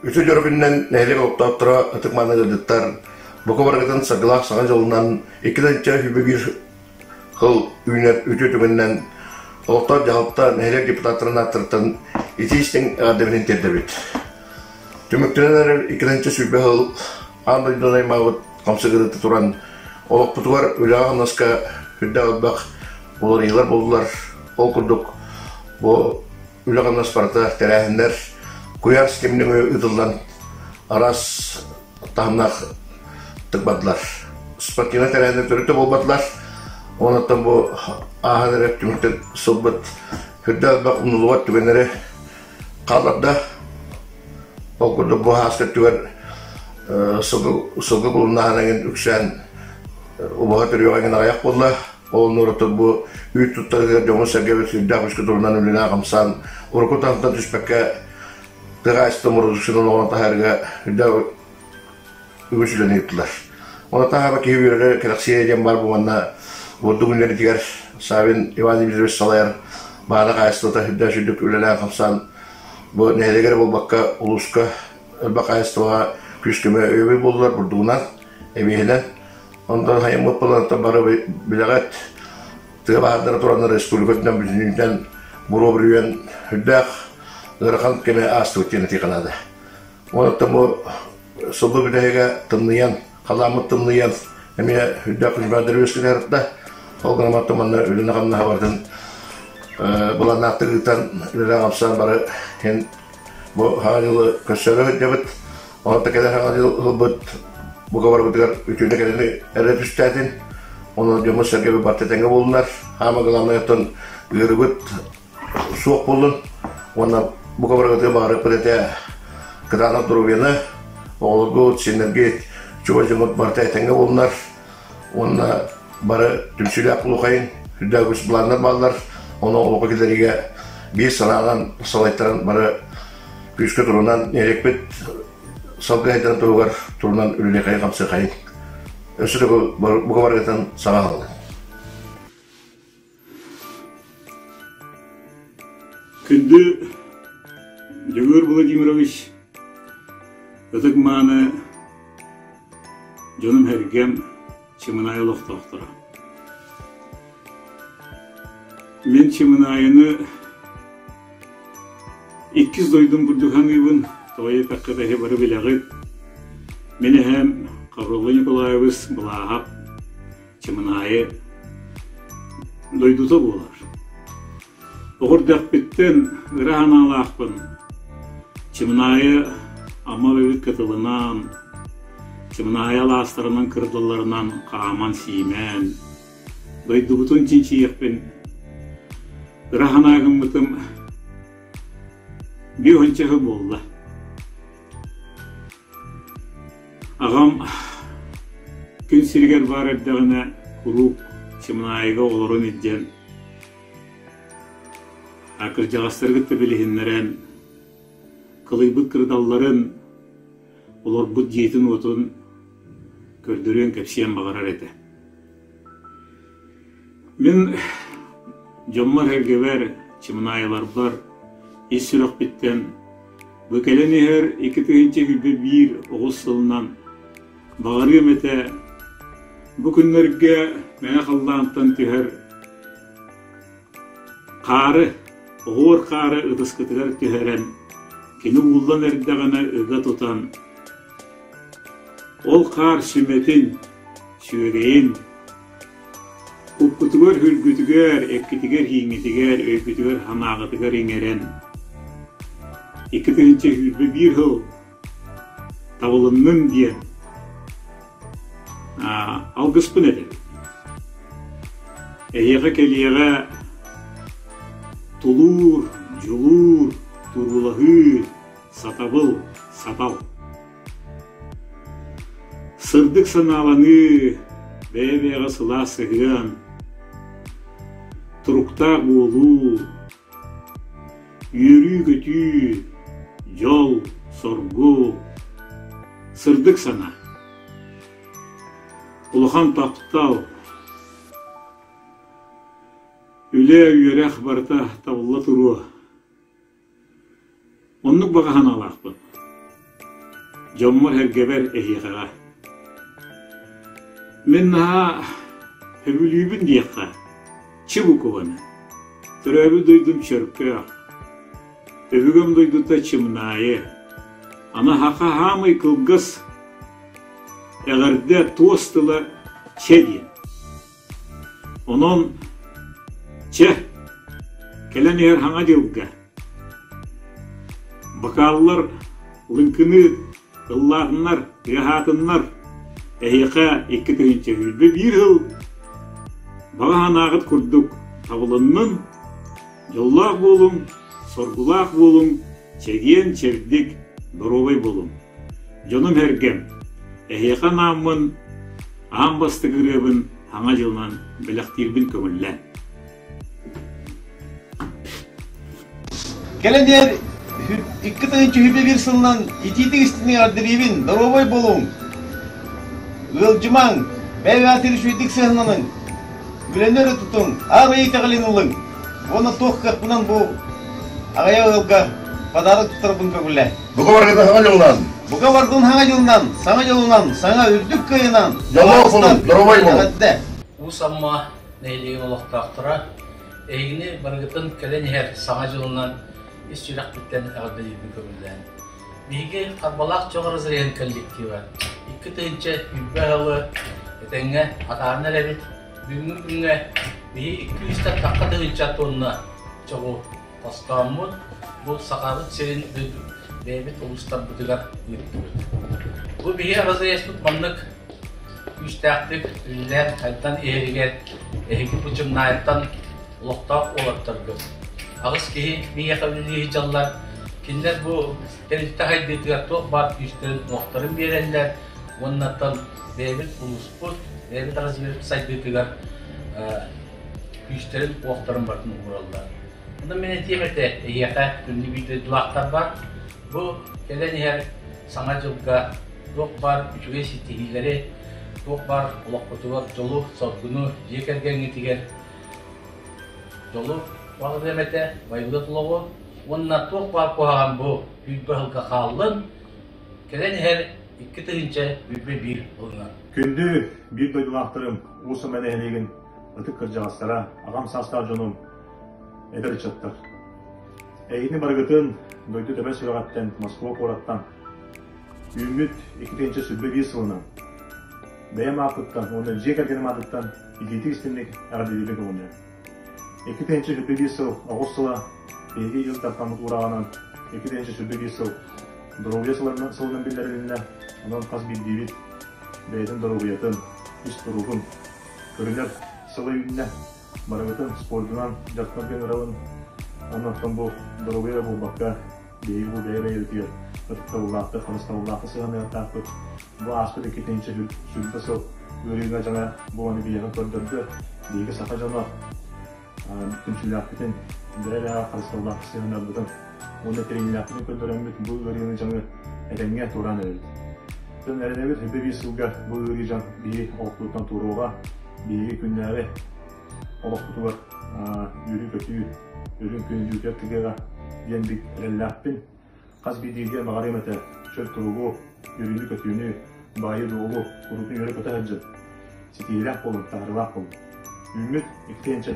Үтүө дьоро күнүнэн нэһилиэк олохтоохторо ытык-мааны ыалдьыттар бука барыгытын саргылаах саҥа дьылынан 2 121 сыл үүнэр үтүө түгэнинэн олохтоох дьаһалта нэһилиэк депутаттарын ааттарыттан итии-истиҥ эҕэрдэбитин тиэрдэбит. Түмүктэнэн эрэр 2 120 сыл аан дойдуну аймаабыт хамсык ырыта туран олохпутугар үлэҕэ-хамнаска үрдээх элбэх уларыйыылар буоллулар. Ол курдук бу үлэ-хамнас барыта тэрээһиннэр куйаар ситимин ыытыллан араас таһымнаах бардылар. Спортивнай тэрээһиннэр төрүт да буолбатылар. Онон бу ааһан эрэр түмүктэн сылбыт үрдээх элбэх умнуллубат түгэннэри хаалларда. Ол курдук бу ааска өттүгэр сылгы кулуннааһын эҥин үксээн убаһа төрүөҕэ эҥин аҕыйах буолла. Ол оннугар бу үүт туттарыгар дьоҥҥо-сэргэбит сүрдээх үскэ турунан үлэлээн-хамсаан урукку таһымтан түспэккэ тыа хаһаайыстыбатын бородууксуйатын оҥорон таһаарыыга үрдээх үгүс үлэни ыыттылар. Ону таһаара киһи үөрэрэ кэрэхсиирэ диэн баар буоланна бурдук үлэлэригэр Савин Иван Дмитриевич салайар баана хаһаайыстыбата үрдээх үрдүк үлэлээн-хамсаан бу нэһилиэгэр буолбакка улууска элбэх хаһаайыстыбаҕа күүс-көмө өйөбүл буоллулар бурдугунан, эбиэһинэн. Онтон хайыммыт буолан бары билэҕит тыа баһаардара тураннар республика үрдүнэн бүтүннүүтүнэн буруо бүрүйэн үрдээх ыарахан кэми аастыбыт диэн этиэххэ наада. Онон бу сылгы бүтэһигэ тымныйан, халааммыт тымныйан эмиэ үрдээх күнүмэрдэр үөскэтэ да ол гынан манна үлэни-хамнаһы барытын былааннаахтык ыытан үлэлээн-хамсаан бары иһин бу Саҥа дьылы көрсөрө сылдьабыт. Онон кэлэр Саҥа дьыл ылбыт бука барыбытыгар үтүөнү кэлэни эрэ түстээтин. Онон дьоммут-сэргэбит барыта тэҥҥэ буоллунар. Хаама главное оттон ыарыбыт суох буоллун уонна бука барыгытыгар баҕарыахпыт этэ кытаанах доруобуйаны, оҕолоргут, сиэннэргит, чугас дьоҥҥут барыта этэҥҥэ буоллунар уонна бары түмсүүлээх буолуохайын, үрдээх үгүс былааннар бааллар, ону олоххо киллэриигэ биир санаанан салайтаран бары күүскэ турунан нэһилиэкпит салгыы сайдарын туһугар турунан үлэлиэхэйин-хамсыахайын. Өссө төгүл бука барыгытын саҥа аһыллын. Күндү Дьөгүөр Владимирович, ытык-мааны дьонум-сэргэм, Чымынаайы олохтоохторо. Мин Чымынаайыны иккис дойдум курдук саныыбын, тоҕо диэтэххэ эһи бары билэҕит. Мин эһэм Хаврилла Николаевич Былааһап Чымынаайы дойдута буолар. Оҕо эрдэхпиттэн ыра санаалаахпын. Чымынаайы Амма эбэбит кытылынан, Чымынаайы алаастарынан кырдалларынан хааман-сиимээн, дойдубутун чинчийиэхпин ыра санаа гыммытым биир уонча сыл буолла. Аҕам күн сиригэр баар эрдэҕинэ куруук Чымынаайыга олорон илдьэн, кырдьаҕастары кытта билиһиннэрэн, кылыйбыт кырдалларын, олорбут дьиэтин-уотун көрдөрүөн, кэпсиэн баҕарар этэ. Мин дьоммор-сэргэбэр, Чымынаайыларбар ис сүрэхпиттэн бу кэлэн иһэр 2021 оҕус сылынан баҕарыам этэ бу күннэргэ мэҥэ халлаантан түһэр хаары, оһуор хаары ытыскытыгар түһэрэн, кини ууллан эрдэҕинэ ыга тутан, ол хаар сүмэтин, сүөгэйин Куппутугар-хүргүтүгэр, эккитигэр-ииҥҥитигэр, өйгүтүгэр-санааҕытыгар иҥэрэн, 2021 сыл табылыннын диэн алгыспын этэбин. Эһиэхэ кэлиэҕэ тулуур, дьулуур, туруулаһыы, сатабыл, сатал. Сырдык санааланыы, бэйэ-бэйэҕэ сылаас сыһыан, туруктаах буолуу, үөрүү-көтүү, дьол, соргу, сырдык санаа, улахан таптал, үлэ, үөрэх барыта табылла туруо. Оннук баҕа санаалаахпын. Дьоммор-сэргэбэр эһиэхэҕэ. Мин наһаа сөбүлүүбүн диэххэ, Чыбыкованы. Төрөөбүт дойдум Чөркөөх. Өбүгэм дойдута Чымнаайы. Аны саха хаамай кылгас эҕэрдэ туос тыла чэ диэн. Онон чэ, кэлэн иһэр Хаҥа дьылга Бакааллар лыҥкыныы ыллаатыннар, тыаһаатыннар, эһиэхэ 2021 сыл баҕа санааҕыт курдук табылыннын, дьоллоох буолуҥ, соргулаах буолуҥ, чэгиэн-чэбдик, доруобай буолуҥ. Дьонум-сэргэм, эһиэхэ анааммын аан бастакы ырыабын Саҥа дьылынан бэлэхтиирбин көҥүллээн. Кэлэн иһэр 2021 сылынан итиитик истиҥ эҕэрдэлиибин, доруобай буолуҥ! Ыалдьымаҥ, бэйэ-бэйэҕитин үчүгэйдик сыһыаннаныҥ, үлэни өрө тутуҥ, аар итэҕэлин ылыҥ уонна туох кыахпынан бу аҕыйах ыалга подарок туттарбын көҥүллээ. Бука баргытын саҥа дьылынан! Бука баргытын саҥа дьылынан, саҥа дьылынан, саҥа үрдүк кыайынан! Дьоллоох буолуҥ, доруобай буолуҥ! Эҕэрдэ! Уус Амма нэһилиэгин олохтоохторо эһигини барыгытын кэлэн иһэр Саҥа дьылынан ис сүрэхпиттэн эҕэрдэлиирбин көҥүллээн. Биһиги Харбалаах чох разрезын коллектива 2020 сылы этэҥҥэ атааран эрэбит. Бүгүҥҥү күҥҥэ биһи 200 тахха тыһыынча тонна чоҕу хостооммут, бу Сахабыт сирин бэйэбит улуустарбытыгар ыыттыбыт. Бу биһи разрезпыт маннык күүстээхтик үлэлээн хайдан иһэригэр эһиги бу Чымнаайыттан олохтоох уолаттаргыт аҕыс киһи миэхэ үлэлии сылдьаллар. Кинилэр бу тэрилтэ хайдыытыгар туох баар күүстэрин-уохтарын биэрэллэр уоннаттан бэйэбит улууспут, бэйэбит разрезпыт сайдыытыгар күүстэрин-уохтарын барытын уураллар. Онон мин этиэм этэ, эһиэхэ күндү биир дойдулаахтарбар, бу кэлэн иһэр Саҥа дьылга туох баар үчүгэй ситиһиилэри, туох баар олоххутугар дьолу-соргуну дьиэ кэргэҥҥитигэр дьолу баҕарыам этэ, байылыат олоҕу уонна туох баар куһаҕан бу 20 сылга хааллын, кэлэн иһэр 2021 сылынан. Күндү биир дойдулаахтарым, Уус Амма нэһилиэгин ытык кырдьаҕастара, аҕам саастаах дьонум, эдэр ыччаттар. Эһигини барыгытын дойду тэбэр сүрэҕиттэн Москва куораттан үүммүт 2021 сылынан бэйэм ааппыттан уонна дьиэ кэргэним аатыттан итиитик истиҥник эҕэрдэлиирбин көҥүллээн. 2021 сыл оҕус сыла биһиги Ил Дархаммыт уурааҕынан 2021 сыл доруобуйа сылынан, сылынан биллэрилиннэ. Онон хас биирдиибит бэйэтин доруобуйатын, ис туругун көрүнэр сыла үүннэ. Барыгытын спордунан дьарыктанарга ыҥырабын. Онон бу доруобуйа эрэ буолбакка, биһиги бу бэйэ-бэйэбитигэр ытыктабыллаахтык, харыстабыллаахтык сыһыаныахтаахпыт. Бу ааспыт 2020 сыл ыарыыга дьаҥа бу аны биһиэхэ көрдөрдө. Биһиги саха дьоно түмсүүлээхпитин, бэйэ-бэйэҕэ харыстабыллаахтык сыһыаннарбытын уонна тэрийиилээхпитин көрдөрөммүт бу ыарыыны дьаҥы этэҥҥэ туораан эрэбит. Оттон эрэнэбит өбө биир сылга бу ыарыы дьаҥ биһи олохпутуттан туоруоҕа, биһиги күннээҕи олохпутугар үөрүү-көтүү, үрүҥ күн үрдүгэр тыгыаҕа диэн бик эрэллээхпин. Хас биирдиигэр баҕарыам этэ чөл туругу, үөрүүнү-көтүүнү, баайы-дуолу куруутун үөрэ-көтө сылдьын, ситиһиилээх буолун, таһаарыылаах буолун. Үүммүт 2 тыһыынча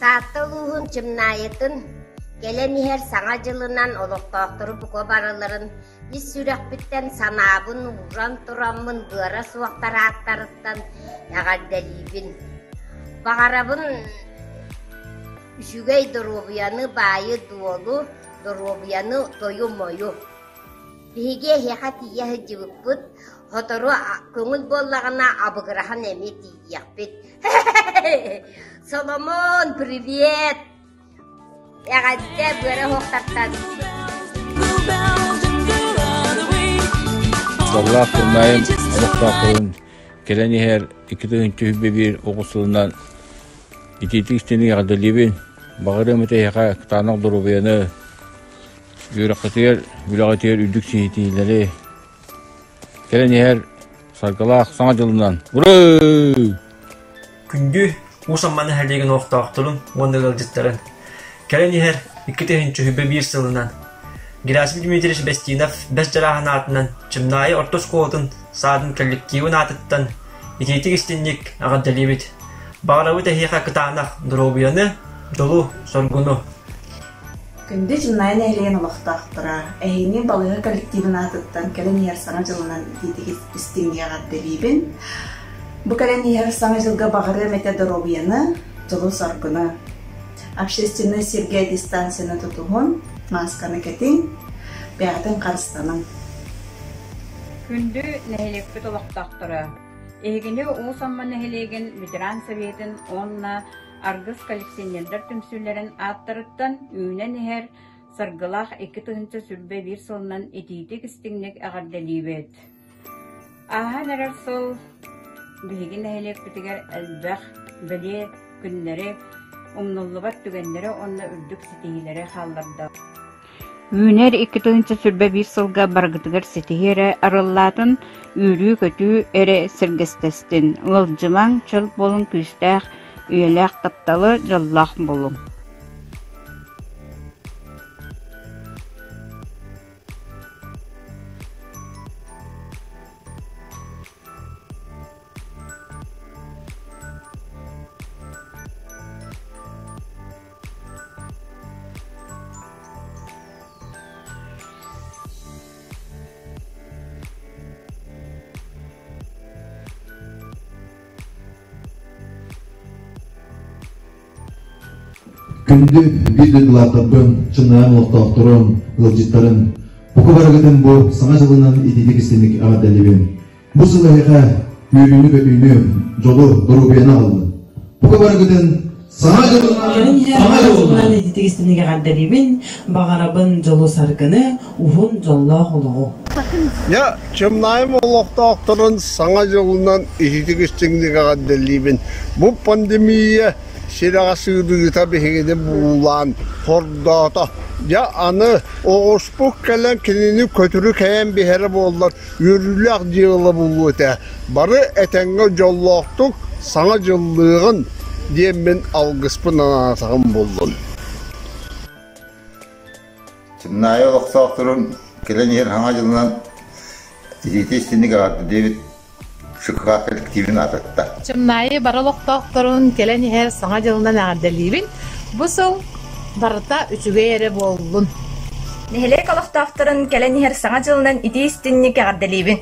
Таатта улууһун Чымнаайытын кэлэн иһэр Саҥа дьылынан олохтоохтору бука барыларын ис сүрэхпиттэн санаабын ууран тураммын быара суохтар ааттарыттан эҕэрдэлиибин. Баҕарабын үчүгэй доруобуйаны, баайы-дуолу, доруобуйаны, тойу-мойу. Биһиги эһиэхэ тиийэ сылдьыбыппыт, сотору көҥүл буоллаҕына абыгыраһан эмиэ тиийиэхпит. Соломон, привет! Эҕэрдэ быара оһохтартан. Тапталлаах Чымнаайым олохтоохторун кэлэн иһэр 2021 оҕус сылынан итиитик истиҥник эҕэрдэлиибин. Баҕарыам этэ эһиэхэ кытаанах доруобуйаны, үөрэххитигэр, үлэҕитигэр үрдүк ситиһиилэри. Кэлэн иһэр саргылаах Саҥа дьылынан! Ура! Күндү Уус Амма нэһилиэгин олохтоохторун уонна ыалдьыттарын кэлэн иһэр 2021 сылынан Герасим Дмитриевич Бестинов Бэс Дьарааһын аатынан Чымнаайы орто оскуолатын саадын коллективын аатыттан итиитик истинник эҕэрдэлиибит! Баҕарабыт эһиэхэ кытаанах доруобуйаны, дьолу, соргуну! Күндү Чымнаайы нэһилиэгин олохтоохторо, эһигини балыыһа коллективын аатыттан кэлэн иһэр Саҥа дьылынан итиитик истиҥник эҕэрдэлиибин! Бу кэлэн иһэр Саҥа дьылга баҕарыам этэ доруобуйаны, дьолу-соргуну. Общественнай сиргэ дистанцияны тутуһун, маасканы кэтиҥ, бэйэҕитин харыстаныҥ. Күндү нэһилиэкпит олохтоохторо! Эһигини Уус Амма нэһилиэгин ветеран советын уонна Аргыс коллекционердар түмсүүлэрин ааттарыттан үүнэн иһэр саргылаах 2021 сылынан итиитик-истиҥник эҕэрдэлиибит! Ааһан эрэр сыл биһиги нэһилиэкпитигэр элбэх бэлиэ күннэри, умнуллубат түгэннэри уонна үрдүк ситиһиилэри хаалларда. Үүнэр 2021 сылга барыгытыгар ситиһии эрэ арыллаатын, үөрүү-көтүү эрэ сэргэстэстин, ыалдьымаҥ, чөл буолуҥ, күүстээх, үйэлээх тапталы, дьоллоох буолуҥ. Күндү биир дойдулаахтарбын, чыннаан олохтоохторун, ыалдьыттарын, бука барыгытын бу Саҥа дьылынан итиитик истиҥник эҕэрдэлиибин. Бу сыл эһиэхэ үөрүүнү-көтүүнү, дьолу, доруобуйаны аҕаллын. Бука барыгытын Саҥа дьылынан, Саҥа дьылынан итиитик истиҥник эҕэрдэлиибин, баҕарабын дьолу-саргыны, уһун дьоллоох олоҕу. Дьэ, Чымнаайым олохтоохторун Саҥа дьылынан итиитик истиҥник эҕэрдэлиибин. Бу пандемия сирэҕэ сыырыыта биһигини буулаан хордоото. Дьэ, аны оҕуспут кэлэн кинини көтүрү кэйэн биһэрэ буоллар, үөрүүлээх дьыала буолуо этэ. Бары этэҥҥэ дьоллоохтук Саҥа дьыллыаҕын диэммин алгыспын анаатаҕым буоллун. Чымнаайы олохтоохторун кэлэн иһэр Саҥа дьылынан итиитэ-истинник эҕэрдэлиибит ШКХ коллективин аатыттан. Чымнаайы бары олохтоохторун кэлэн иһэр Саҥа дьылынан эҕэрдэлиибин. Бу сыл барыта үчүгэй эрэ буоллун. Нэһилиэк олохтоохторун кэлэн иһэр Саҥа дьылынан итии-истинник эҕэрдэлиибин.